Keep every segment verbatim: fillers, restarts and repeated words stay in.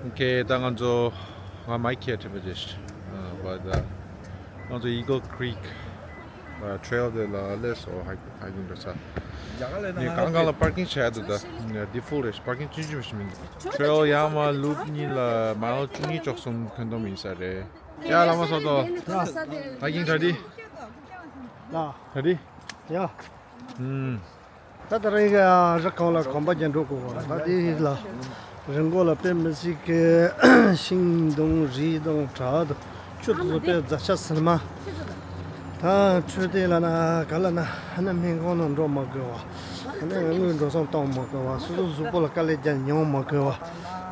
ཨོ་ཁེ། ད་ང་ཚོ་ང་མའི་ཁྱེར་ཁྲིད་པ་བྱེད། ཨ་བ་ད་ང་ཚོ་Eagle Creek ཨ་Trail དེ་ལ་སླེབས་སོང་། ཧའི་ཧའི་ཀིང་འགྲོ་ས། ནི་གང་གང་ལ་པར་ཀིང་བྱས་འདུག་ད་འདི་ཧྥུལ་རེད། པར་ཀིང་ཅི་ཅི་མི་མི་འདུག Trail ཡར་མར་ལུབ་གཉིས་ལ་མའིལ་བཅུ་གཉིས་བཅུ་གསུམ་འཁོན་སྡོམ་ཡིན་ས་རེད། ཡ་བླ་མ་སོགས་དོ། ཧའི་ཀིང་གྲ་སྒྲིག་ཡ། གྲ་སྒྲིག་ཡ། ཨུམ། ད་ལྟ་རང་གི་རི་སྒང་ལ་གོམ་པ་རྒྱག་འགྲོ་དགོས་པ། ད་དེ་ལ་རི་མགོ་ལ་དཔེ་མི་སྲིད་ཀྱི་ཤིང་དང་རི་དང་བྲག་དང་ཆུ་དེ་ཚོ་དཔེ་རྫ་ཆུ་སིལ་མ། ད་འཕྲོད་བསྟེན་ལ་ན་ག་ལ་ན་ཧ་ན་སྨན་ཁང་ནང་འགྲོ་མ་དགོས་པ། ཧ་ན་དངུལ་འགྲོ་སོང་གཏོང་མ་དགོས་པ། སོ་སོ་གཟུགས་པོ་ལ་དཀའ་ལས་རྒྱག་མྱོང་མ་དགོས་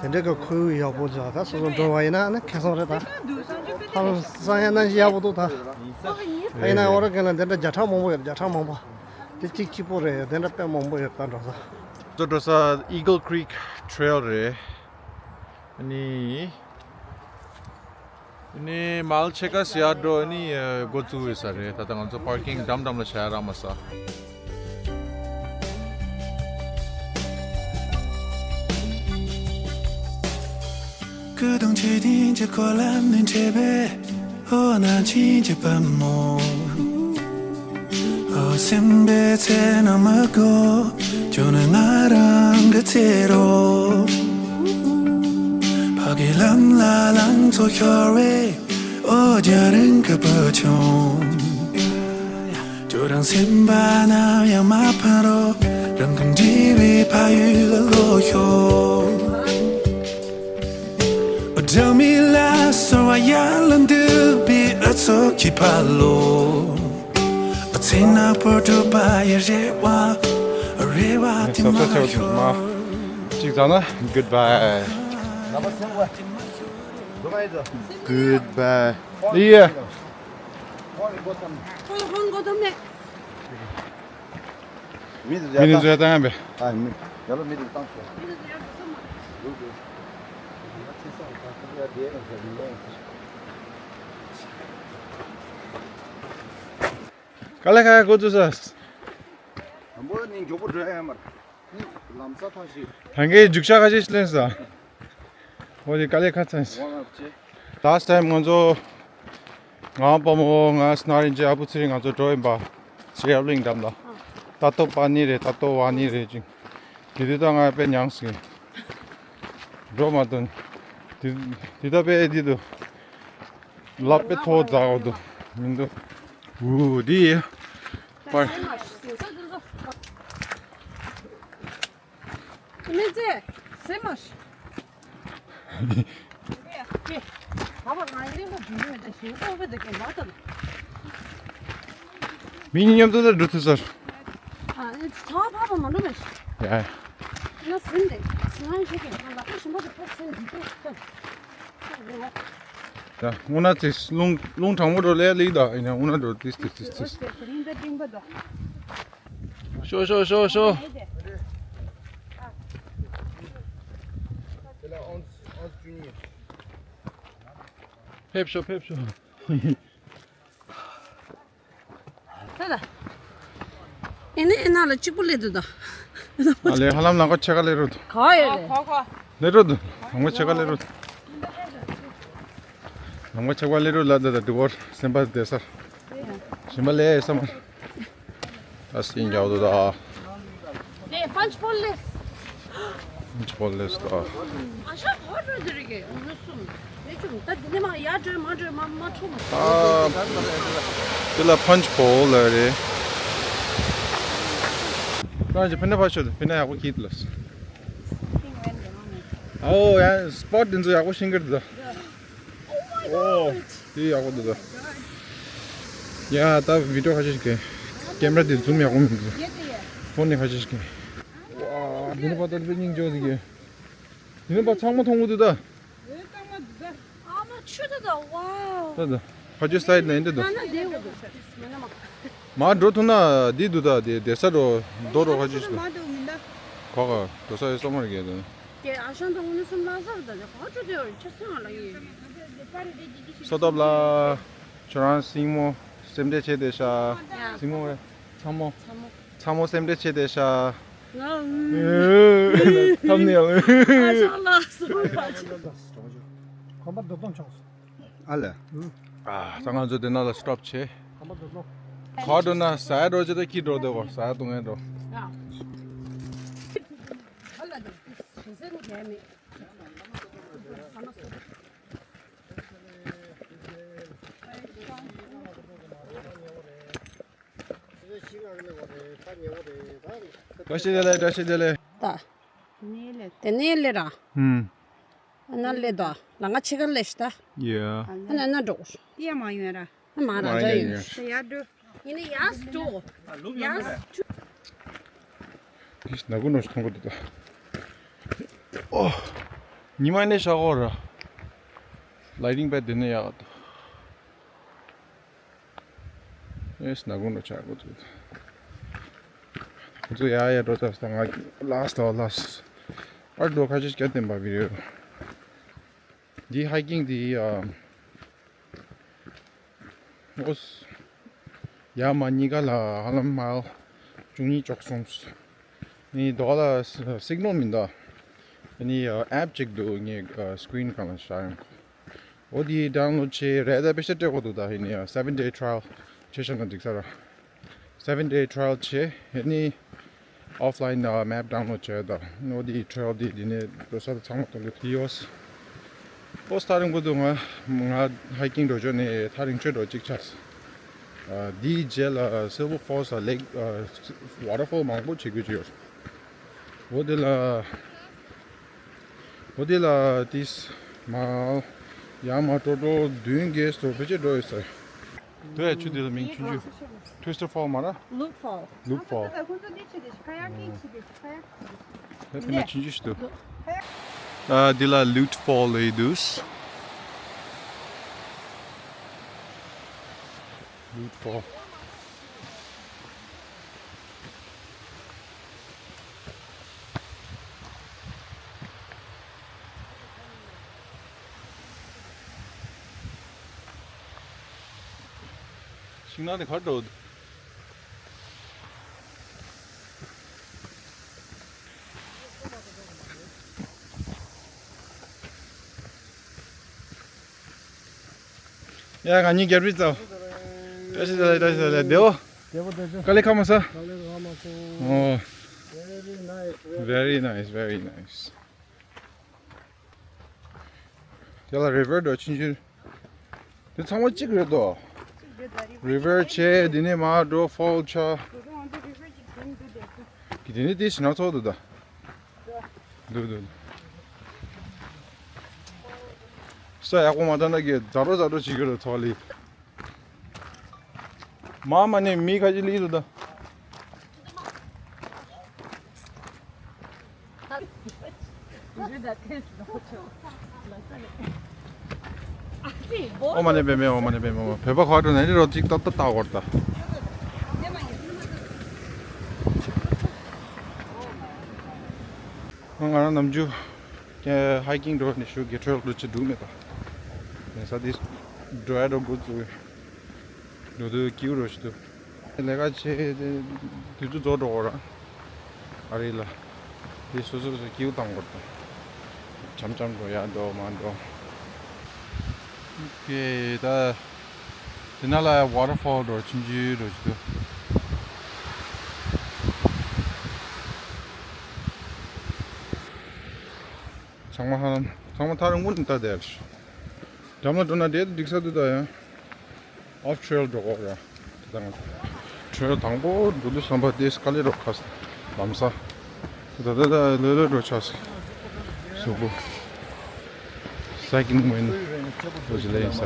པ། དེ་འདྲ་གི་ཁོར་ཡུག་ཡག་པོ་ཅིག་ལ་ད་སོ་སོ་འགྲོ་བ་ཡིན་ན་ཨ་ནི་ཁེ་བཟང་རེད། ད་ཧ་ལམ་བསམ་ཡ་ན་ཡག་པོ་འདུག་ད་ཡིན་ན་ཨོ་རེ་གོན་ལ་འདི་འདྲ་བརྒྱ་ཕྲག་མང་པོ་ཡོད། བརྒྱ་ཕྲག་མང་པོ། དེ་གཅིག་གཅིག་པོ་རེད། དེ་འདྲ་དཔེ་མང་པོ་ཡོད་ད་འགྲོ་ས། ཚོ་འགྲོ་ས་Eagle Creek Trail རེད། ཨ་ནི་ཨ་ནི་མལ་ཆེ་ཁ་སི་ཡར་འགྲོ་ཨ་ནི་འགོ་བཙུགས་ཡོད་ས་རེད། ད་ལྟ་ང་ཚོ་པར་ཀིང་འགྲམ་འགྲམ་ལ་བྱ་ཡ་རག་མ་ས། ཀུ་དུང་ཆོས་ལྡན་གྱི་འཁོར་ལམ་ནས་འཕྲད་པའི། ཨོ་ན་ཆེན་གྱི་པད་མོ། ཨོ་སེམས་པའི་ཚེ་ན་མ་གོ། ཁྱོད་ནི་ང་རང་གི་ཚེ་རོ། ཕ་གི་ལམ་ལ་ལང་ཚོ་ཤོར་བའི། ཨོ་རྒྱ་རིང་གི་བུ་ཆུང་། ཁྱོད་རང་སེམས་པ་ན་ཡང་མ་ཕན་རོ། རང་གི་འདྲིས་པའི་ཕ་ཡུལ་ལ་ལོག་ཤོག་སྦྲང་མའི་ལ་སོ་བ་ཡར་ལ་འདུག་པའི་ཨ་ཚོགས་ཀྱི་ཕ་ལོ། ཨ་ཚེ་ན་བོར་འགྲོ་པ་ཡི་རེ་བ། རེ་བ་དེ་མ་ཤོར། གཅིག་བཟང་ན་goodbye། Goodbye. ཡེ། ཧོན་གོ་དམ་ནས། མི་དེ་མི་དེ་ཚོ་ཡར་བཏང་ཡ་པས། ཨ་མི་ཡར་ལ་མི་དེ་བཏང་ཤོག་ག་ལེ་ཁ་གོ་ཚུ་ས། དང་པོ་ནི་མགྱོགས་པོ་འགྲོ་ཡ་ཡ་མར། ནི་ལམ་ས་ཐང་ཞིག་ད་གའི་རྒྱུག་ཤ་ཁ་ཤས་ཤིག་ལེན་ས། འོ་དེ་དཀའ་ལས་ཁག་ཚན། Last time ང་ཚོ་ང་དཔའ་མོ་ང་སྣ་རིན་ཅེ་ཨ་བུ་ཚེ་རིང་ང་ཚོ་འགྲོ་ཡིན་པ། ཚེ་ཡབ་གླིང་འགྲམ་ལ། ད་ལྟོ་པ་ནི་རེད། ད་ལྟོ་བ་ནི་རེད་ཅིང་། དེ་དུས་ད་ང་དཔེ་མྱངས་སོང་། འགྲོ་མ་ཐུབ། དེ་དེ་ད་དཔེ་དེ་དུ། ལབ་དཔེ་ཐོག་འཛག་འོ་དུ། མི་འདུག་འུ་དེ་ཡེ། པར། མི་ཚེ་སེམས་མ་ཤི། ཀེ། ད་བར་ང་གླིང་པ་འཇུ་མེད་ད་ཞིང་ཏོག་པ་ད་ཀེ་མ་ད། མི་གཉིས་མཉམ་དུ་ད་འགྲོ་ཐུབ་ས། ཨ་ཨེ་ཚ་བ་ཕ་བ་མ་འགྲོ་མེད་ཤི། ཡ། ང་སེམས་དེ་ང་ཞིག་གི་ང་ལག་པ་ཞིམ་པ་དེ་ཕ་སེམས་འདི་ཏོག་ཏོག་ད་འོ་ན་ཚེ་རླུང་རླུང་གྲང་མོ་འགྲོ་ལས་ལི་ད་ཡིན་ན་འོ་ན་འགྲོ་ཏིས་ཏིས་ཏིས་ཏིས། རིང་ད་རིང་པ་ད། ཤོ་ཤོ་ཤོ་ཤོ། ཕེབས་ཤོ་ཕེབས་ཤོ། ད་ད། ཨེ་ནས་ཨེ་ན་ལ་གཅིག་པུ་སླེབས་འདུག་ད། ཨ་ལས་ཧ་ལམ་ལང་ཀ་ཆེ་ག་སླེབས་རོ་འདུག་ག་ཡོད་རེད། སླེབས་རོ་འདུག་ལང་ཀ་ཆེ་ག་སླེབས་རོ་འདུག་ལང་ཀ་ཆེ་ག་སླེབས་རོ་ལ་ད་ད་དུ་བོར་སེམས་པ་བདེ་སར། ཞིམ་པ་ལས་སམ། ཨ་སྲིན་རྒྱག་འདུག་ད། ཨེ་པན་ཆ་པོ་ལེས། པན་ཆ་པོ་ལེས་ད། ཨ་ཤ་ཧོ་འགྲོ་འདི་རེད་གི་ངུ་སུམ། ཨེ་ཆུམ་ད་འདི་ནས་མ་ཡར་འགྲོ་མར་འགྲོ་མ་མ་འཕྲོ་མ། ཨ། དེ་ལ་པན་ཆ་པོ་ལ་རེད། ད་ཅི་ཕི་ན་ཕ་ཤོད་ཕི་ན་ཡག་པོ་ཁྱེད་ལ། ཨོ་ཡ་སི་པོཊ་འདི་ཚོ་ཡག་པོ་ཤེས་ཀྱི་རེད་ད། ཨོ། དེ་ཡག་པོ་འདུག་ད། ཡ་ད་བི་ཌི་ཡོ་ཁ་ཤས་ཤིག་གེ། ཀེམ་ར་དེ་ཛུམ་ཡག་པོ་མི་འདུག་ཕོན་ནས་ཁ་ཤས་ཤིག་གེ། ཝ། འདི་ནི་པ་ད་དཔེ་སྙིང་རྗེ་པོ་འདུག་གེ། འདི་ནི་པ་ཚང་མ་མཐོང་གི་འདུག་ད། ཨ་མ་ཆུ་ད་ད། ཝའོ། ད་ད། ཕ་ཆུ་སའིཌ་ནས་འདི་འདུག་ད་ན་དེ་འོ་འདུག་ས་མེ་ན་མ། མར་འགྲོ་ཐུབ་ན་འདི་འདུག་ད། དེ་དེ་ས་འགྲོ་རྡོ་རོ་ཁ་ཤས་ཤིག་འདུག་ད། གོ་ག་རྡོ་ས་ཡོད་ས་མ་རེད་གེ་ད། ཀྱེ་ཨ་ཞང་དང་འུ་ནི་སུམ་ལ་ཟར་ད་ཀྱེ་ག་ཅུ་དེ་ཡོར་ཆ་སུ་ང་ལ་ཡོད། སོ་ཏབ་ལ། ཁྱོད་རང་སྲིང་མོ་སེམས་ཁྲལ་བྱེད་དེ་ཤ། ཡ། སྲིང་མོ་རེད། ཚ་མོ། ཚ་མོ། ཚ་མོ་སེམས་ཁྲལ་བྱེད་དེ་ཤ། ང་ཨུ། ཨ་ནི་ཨ་ལེ། ཨ་ཤ་ལགས་སོ། གོམ་པ་རྡོ་སྟོང་ཆོག་སོང་། ཨ་ལེ། ཨ་ད་ང་ཚོ་དེ་ན་ལ་སི་ཊོབ་བྱས། གོམ་པ་རྡོ་སྟོང་། ག་འགྲོ་ན་ཟ་ཡ་འགྲོ་བྱས་ད་ཁྱི་འགྲོ་དེ་གོ་ཟ་ཡ་བཏུང་ཡ་འགྲོ། བཀྲ་ཤིས་བདེ་ལེགས། བཀྲ་ཤིས་བདེ་ལེགས། ད། དེ་ནས་ལེ་ར། ཧུམ། ཨ་ན་ལེ་ད། ལ་ང་ཕྱི་ཁར་ལེ་ཤི་ད། ཡ། ཨ་ན་ན་འགྲོ། ཡ་མ་ཡོང་ར། ཨ་མ་ར་མ་འཇའ་ཡ་ཡོད། ཡ་འགྲོ། ཡིན་ན་ཡ་སུ་འགྲོ། ཡ་སུ། ཨིས་ན་གུ་ནོ་ཤི་ཐོང་གོ་དུ་ད། ཨོ། ཉི་མ་ནས་ཤ་གོ་ར། ལའི་ཊིང་པད་དེ་ནས་ཡག་ག་དུ། ཨེས་ན་གུང་ལོ་ཆ་གོ་ཚུལ། ཁོ་ཚོ་ཡ་ཡ་འགྲོ་ཚར་སོང་། ང་ལ་སི་ཊི་ལ་སི་ཊི། ཨར་འགྲོ་ཁ་ཤས་སྐྱ་བསྟན་པ་བི་རེད། འདི་ཧའི་ཀིང་འདི་ཨ། ཨོས། ཡ་མ་གཉིས་ཀ་ལ་ཧ་ལམ་མའིལ་བཅུ་གཉིས་བཅུ་གསུམ། ནི་དོ་ལ་སི་གནལ་མི་འདུག་ཨ་ནི་ཨེབ་ཅིག་འདུག་ངའི་སི་ཀི་རིན་སྒང་ལ་ཤར་ཡོང་། འོ་དེ་ཌའུན་ལོཌ་བྱས་རེད། ད་དཔེ་ཆ་སྤྲད་དགོས་འདུག་ད་ཧེ་ནི་སེ་ཝན་ཌེ་ཊ་ར་ཡལ་བྱས་བཞག་ན་འགྲིག་ས་ར། སེ་ཝན་ཌེ་ཊ་ར་ཡལ་བྱས་ཧེ་ནི་ཨོཕ་ལའིན་མེབ་ཌའུན་ལོཌ་བྱས། ད་འོ་དེ་ཊ་ར་ཡལ་དེ་དེ་ནས་འགྲོ་ས་ཚང་མ་གཏོང་གི་དེ་ཡོད། ཨོ་སི་ཐག་རིང་པོ་འདུག་ང་ང་ཧའི་ཀིང་འགྲོ་ཆོག་ནས་ཐག་རིང་ཆོས་འགྲོ་གཅིག་ཆགས། དེའི་རྗེས་ལ་སིལ་ཝར་ཕོལ་སི་ལ་ལེག་ཝ་ཊར་ཕོལ་མང་པོ་བྱེད་དགོས་ཀྱི་ཡོད། འོ་དེ་ལ། འོ་དེ་ལ་ཏིས་མ། ཡ་མ་ཀྲོ་ཀྲོ་བདུན་བརྒྱད་སོ་ཕལ་ཆེར་འགྲོ་ཡོད་ས་རེད། དེ་ཡ་ཆུ་དེ་ལ་མིང་ཆུང་ཆུང་། ཊུ་ཝིས་ཊར་ཕོལ་མ་ར། ལུག་ཕོལ། ལུག་ཕོལ། ཁོང་ཚོ་འདི་ཆུ་དེ་ཁ་ཡག་གི་ཆུ་དེ་ཁ་ཡག་ད་དེ་མ་ཆུང་ཆུང་ཞིག་འདུག་ཨ་འདི་ལ་ལུག་ཕོལ་ལབ་འདུག་ལུག་ཕོལ། ཤིང་ནགས་དེ་གར་འགྲོ། ཡ་ང་གཉིས་རྒྱབ་རི་ཙོ། བཀྲ་ཤིས་བདེ་ལེགས། བཀྲ་ཤིས་བདེ་ལེགས། བདེ་བོ། བདེ་བོ་བདེ་བོ། དཀའ་ལས་ཁག་མ་ས། དཀའ་ལས་ཁག་མ་སོང་། ཨོ། Very nice, very nice. དེ་ལ་རི་ཝར་འགྲོ་ཆུང་ཆུང་། དེ་ཚང་མ་གཅིག་རེད་དོ། རི་ཝར་བྱས་དེ་ནས་མར་འགྲོ་ཕོལ་ཆགས། དེ་ནས་དེ་ཕྱི་ན་ཚོགས་འདུག་ད། འདུག་འདུག་ས་ཡག་པོ་མ་ཐོན་ན་གི་ཛ་རོ་ཛ་རོ་བྱེད་ཀྱི་རེད་ཚོགས་ལི། མ་མ་ནས་མི་ཁ་ཅིག་ལི་འདུག་ད། ཨོ་མ་ནེ་པེ་མེ། ཨོ་མ་ནེ་པེ་མེ། བོད་པ་ཁ་བྲོ་ནས་རི་རོ་ཅིག་ཏག་ཏག་ཏག་བར་ད། ང་རང་ནམ་རྒྱུན་ཧའི་ཀིང་འགྲོ་ནས་ཞུ་གི་ཊེལ་འགྲོ་ཅི་འགྲོ་མེད་པ། ནས་ས་དེ་འགྲོ་ཡ་འགྲོ་དགོས་ཚུལ། འགྲོ་དུས་སྐྱིད་རོ་ཞིག་འདུག་ལས་ཀ་བྱས་ཏེ་དུས་ཚོད་རྫོགས་འགྲོ་གོ་ར། ཨ་རི་ལ། དེ་སོ་སོ་སོ་སྐྱིད་བཏང་གོ་ར། འཆམ་འཆམ་འགྲོ་ཡ་འགྲོ་མ་འགྲོ། ཨོ་ཁེ་ད། དེ་ན་ལ་ཝ་ཊར་ཕོལ་འགྲོ་ཆུང་ཆུང་འགྲོ་ཞིག་འདུག་ཚང་མ་ཧ་ལམ་ཚང་མ་ཐག་རིང་པོ་ནས་ལྟ་བསྡད་རེད། འགྲམ་ལ་འགྲོ་ན་འདྲེ་འགྲིག་ས་འདུག་ད་ཡང་། ཨོཕ་ཊེལ་འགྲོ་གོ་ར། དེ་དང་། ཊེལ་དང་པོ་འགྲོ་དུས་བསམ་པ་དེ་སྐ་ལེ་རོ་ཁ་ས། ལམ་ས། ད་ད་ད་ལོས་ལོས་འགྲོ་ཆགས་སི། གཟུགས་པོ། སེ་ཀེན་ཌ་ཝིན་ཌ་འགྲོ་ཅི་ལེ་ཡིན་ས།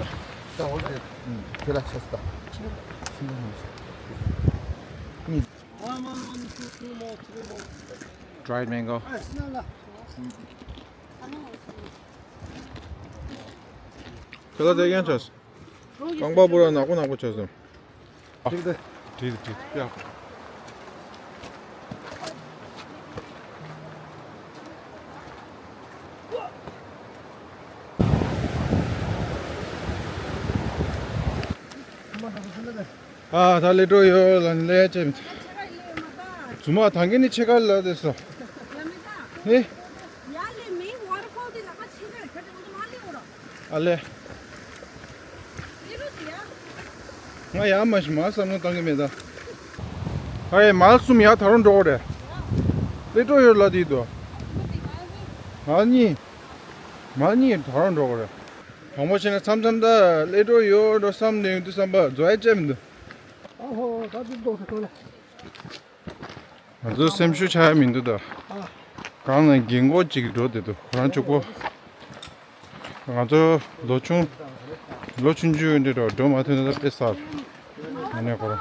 ད་འོ་དེ། དེ་ལ་ཆགས་སི་ད། ཁྱིམ་ལ་ཆགས་སི། ནི། Dried mango. ཁྱོད་ལ་དེ་ཡང་ཆགས། རྐང་པ་པུ་ར་ནག་པོ་ནག་པོ་ཆགས་སོང་། ཨ། འགྲིག་དེ། འགྲིག་འགྲིག་ཡ། ཨ་ད་ལས་འགྲོ་ཡོད་ལ་ལས་ཡ་ཅེ་མི་ཚུ་མ་ཐང་གི་ནི་ཆེ་ག་ལ་དེ་སོ་ནི། ཨ་ལེ། ང་ཡར་མ་ཤི་མར་བསམ་བློ་བཏང་གི་མེད་ད། ཨ་ཡེ་མལ་གསུམ་ཡར་ད་རུང་འགྲོ་གི་རེད། སླེབས་འགྲོ་ཡོད་ལ་དེ་དུ། མལ་གཉིས། མལ་གཉིས་ད་རུང་འགྲོ་གི་རེད། དང་པོ་བྱས་ན་མཚམས་མཚམས་ད་སླེབས་འགྲོ་ཡོད་འགྲོ་བསམ་ནས་ཡོང་དུས་བསམ་པ་རྫོགས་ཡ་ཅེ་མི་འདུག་ཨ་ཧོ་ད་དུ་འགྲོ་གི་འདུག་ལ། ང་ཚོ་སེམས་ཤུགས་ཆག་ཡ་མི་འདུག་ད། གང་ན་རྒན་གོག་ཅིག་འགྲོ་བསྡད་འདུག་ཁོ་རང་གཅིག་པོ། ང་ཚོ་ལོ་ཆུང་། ལོ་ཆུང་ཆུང་འདི་འགྲོ་འགྲོ་མ་ཐུབ་ན་ད་དཔེ་གསར། ཨ་ནི་ཁོ་རང་།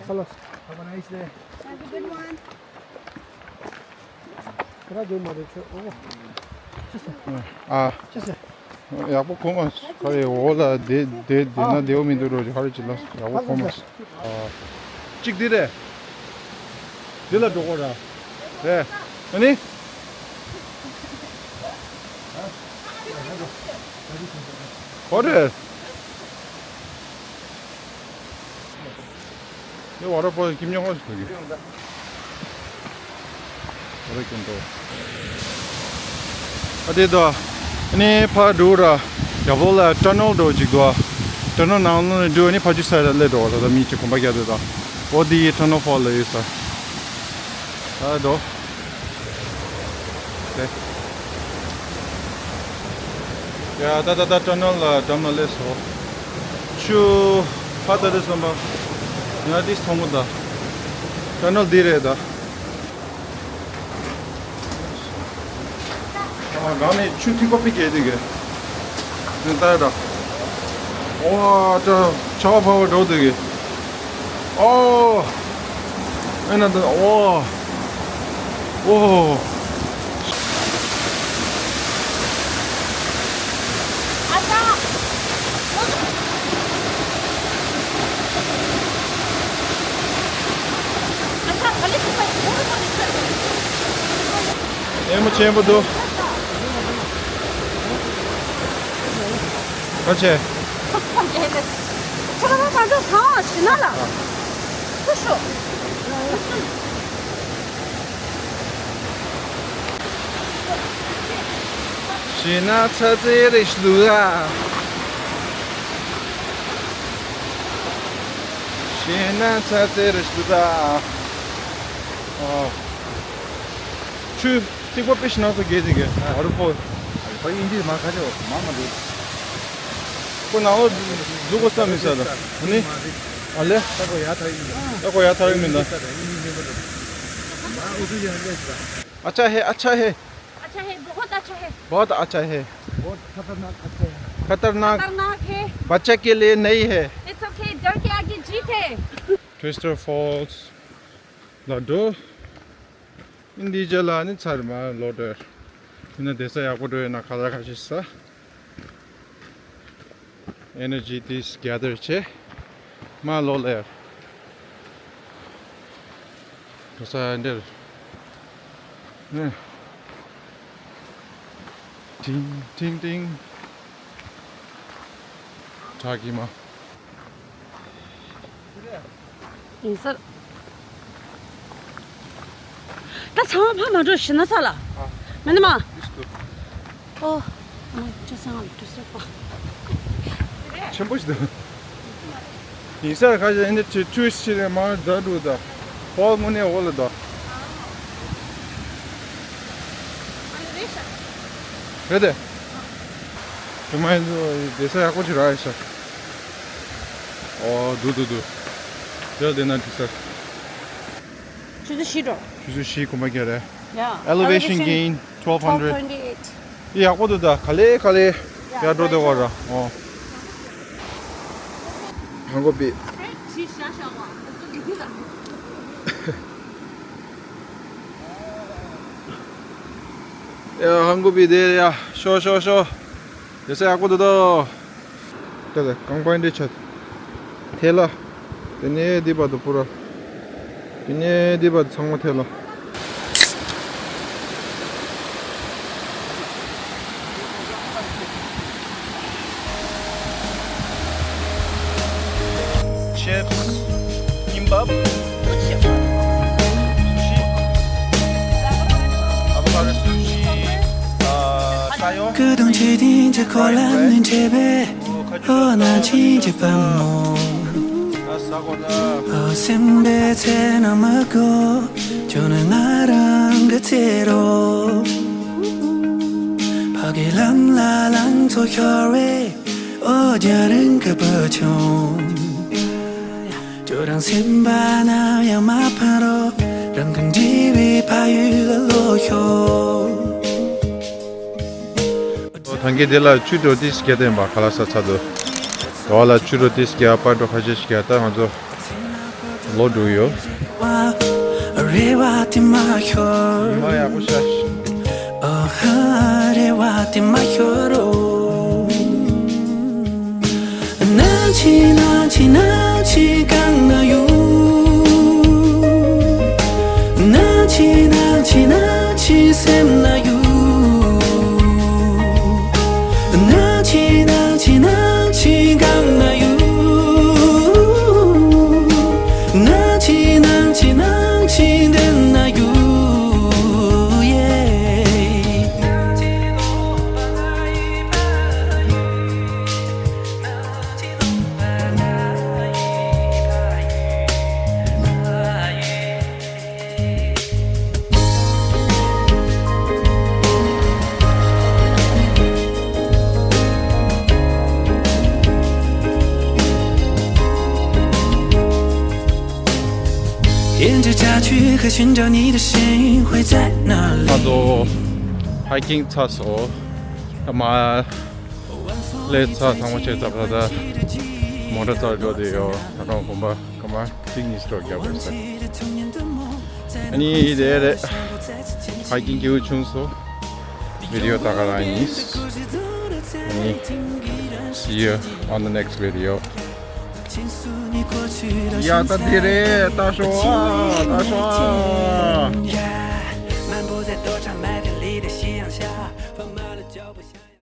Hello. Have a nice day. Have a good one. ཁ་ར་རྒྱུན་མ་རེད་ཁྱོད། ཨོ། ཅི་ཟེར། ཨ། ཅི་ཟེར། ཡག་པོ་གོ་མ་སོང་། ཁ་རེ་འོག་ལ་བསྡད་བསྡད་བསྡད་ན་བདེ་བོ་མི་འདུག་རོ། ཁ་རེ་ཅི་ལ་ཡག་པོ་གོ་མ་སོང་། ཨ། གཅིག་འདི་རེད། འདི་ལ་འགྲོ་གོ་ར། རེད། ཨ་ནི། གོ་རེད། ཡ་ཝ་ཊར་ཕོལ་ཁྱིམ་ཉོ་ཧོ་ཞིག་ཐུག་གི། ཝ་ཊར་ཁྱིམ་ཐོག་ཨ་དེ་དོ། ཨ་ནི་ཕར་འགྲོ་ར། རྒྱབ་ལོགས་ལ་ཊ་ནལ་འགྲོ་ཅིག་འདུག་ཊ་ནལ་ནང་ལོགས་ནས་འགྲོ། ཨ་ནི་ཕར་ཅིག་སའིཌ་ལ་སླེབས་འགྲོ་བ། ད་ལྟ་མི་ཅིག་གོམ་པ་རྒྱག་དེ་དང་། འོ་དེ་ཡི་ཊ་ནལ་ཕོལ་ལ་ཡོད་ས། ད་འགྲོ། ཡ་ད་ད་ད་ཊ་ནལ་ལ་འགྲམ་ལ་སླེབས་སོང་། ཆུ་ཕ་ད་དེ་སོང་པ། ཡ་དེ་མཐོང་གི་ད། ཊ་ནལ་འདི་རེད་ད། ཨ་སྒང་ནས་ཆུ་ཐིགས་པ་པི་གེ་དེ་གེ། ནི་ད་ད། ཨོ་ད་ཆར་པ་བབས་འགྲོ་དེ་གེ། ཨོ། ཨེ་ན་ད་ཨོ། ཨོ། ཨེ་མ་ཆེན་པོ་འདུག་ཨ་ཆེ། ཁྱེད་རང་ད་ལྟ་ཟ་བ་ཞི་ན་ལ། ཁུ་ཤོ། ཞི་ན་ཚ་ཚེ་རེ་ཞུ་ཨ། ཞི་ན་ཚ་ཚེ་རེ་ཞུ་ཨ། ཨ། ཆུ། ཐིགས་པ་པི་ཤི་ན་ཚོ་གེ་དེ་གེ། ཨ་རུ་ཕོ། ཁོ་ཨིན་ཇི་མ་ཁ་ཆེ་མ་མ་འདུག་ཁོ་ནང་ལོ་འཛུགས་གོ་ས་མི་ས་ད། ཨ་ནི། ཨ་ལེ། ད་ཁོ་ཡ་ཐག་ཨིན་ཇི། ད་ཁོ་ཡ་ཐག་ཨིན་མིན་ད། अच्छा है, अच्छा है। अच्छा है, बहुत अच्छा है। बहुत अच्छा है। बहुत खतरनाक, अच्छा है। खतरनाक। खतरनाक है। बच्चा के लिए नहीं है। It's okay, डर के आगे जीत है। Twister Falls ལ་འགྲོ། ཨིན་དེ་རྗེས་ལ་ནི་ཚར་མ་ལོ་འགྲོ། ཡིན་ན་བསྡད་ས་ཡག་པོ་འགྲོ་ཡོད་ན་ཁ་ལག་ཁ་ཤས་ཟ། Energy this gather བྱས། མ་ལོ་ལ་ཡར། འགྲོ་ས་འདིར། ཨེ། ཏིང་ཏིང་ཏིང་། བྲག་གི་མ། ཡིན་ས། ད་ཚང་མ་ཕ་མ་འགྲོ་ཞི་ན་ས་ལ། མེད་ན་མ། ཨོ། ཨ་ཅེ་སང་ལ་ཏུ་སེ་ཕ། ཆེན་པོ་ཞིག་འདུག་ཡིན་ས་ཁ་ཤས་ཨེ་འདྲ་ཊུ་རི་སི་ཊི་ཆེ་ནས་མར་རྫ་འགྲོ་ད། ཧོལ་དངོས་གནས་འོག་ལ་འདུག་རེད་དེ། དེ་མ་ཡིན་ཚོ་བསྡད་ས་ཡག་པོ་ཅིག་རག་ཡོད་ས། ཨོ་འདུག་འདུག་འདུག་དེ་ལ་བསྡད་ན་འགྲིག་ས། ཆུ་ཚོད་བཞི་འགྲོ། ཆུ་ཚོད་བཞི་གོམ་པ་བརྒྱབ་རེད། Yeah. Elevation gain twelve hundred. Twelve twenty-eight. ཡ་ཡག་པོ་འདུག་ད་ག་ལེ་ག་ལེ། ཡར་འགྲོ་བདེ་བ་ར། ཨོ། ཧང་གོ་པི། ཡ་ཧང་གོ་པི་དེ་ཡ། ཤོ་ཤོ་ཤོ། ཡ་ས་ཡག་པོ་འདུག་ད། དེ་ལ་རྐང་པ་འདི་ཆད། ཐལ་ལ། དེ་ནས་འདི་བར་དུ་པུ་ར། དེ་ནས་འདི་བར་དུ་ཚང་མ་ཐལ་ལ། Chips, kimbap, sushi. དེང་ཆ་འཁོར་ལམ་ནས་འཕྲད་པའི་ཨོ་ན་ཅིན་གྱི་བུ་མོ། ཨོ་སེམས་པའི་ཚེ་ན་མ་གོ་ཁྱོད་ནི་ང་རང་གི་ཚེ་རོ། ཕ་གི་ལམ་ལ་ལང་ཚོ་ཤོར་བའི་ཨོ་རྒྱ་རིང་གི་བུ་ཆུང་། ཁྱོད་རང་སེམས་པ་ན་ཡང་མ་ཕན་རོ། རང་གི་འདྲིས་པའི་ཕ་ཡུལ་ལ་ལོག་ཤོག་ཐང་གི་དེ་ལ་ཆུ་དྲོ་ཏིས་སྐྱེ་བསྟན་པ་ཁ་ལ་ས་ཚ་དུ། དོ་ལ་ཆུ་དྲོ་ཏིས་སྐྱེ་པ་འགྲོ་ཁ་ཤས་ཤིག་ད་ང་ཚོ་ལོ་འགྲོ་ཡོད། རེ་བ་དེ་མ་ཤོར། མ་ཡག་པོ་ཤ། ཨ་ཧ་རེ་བ་དེ་མ་ཤོར་རོ། ནང་ཆེན་ནང་ཆེན་ནང་ཆེན་གང་ན་ཡོད། ནང་ཆེན་ནང་ཆེན་ནང་ཆེན་སེམས་ན་ཡོད། ནང་ཆེན་ནང་ཆེན་ནང་ཆེན་གང་ན་ཡོད། ནང་ཆེན་ནང་ཆེན་ནང་ཆེན་མདུན་ན་ཡོད། ཡེ། ད་དོ་ཧའི་ཀིང་ཚར་སོང་། ཨ་མ། ལས་ཚར་ཚང་མ་བྱས་ཚར་བ་ད། མོ་ཊ་ཚར་འགྲོ་དེ་ཡོད། ད་རུང་དགོན་པ་སྐར་མ་གཅིག་གཉིས་སྤྲོ་རྒྱབ་པ་ས། ཨ་ནི་དེ་རེད། ཧའི་ཀིང་སྐྱིད་པོ་བྱུང་སོང་། བི་ཌི་ཡོ་ད་ག་རང་ཡིན། ཨ་ནི། See you on the next video. ཡ་ད་དེ་རེད། ད་ཤོག་ཨ། ད་ཤོག་ཨ།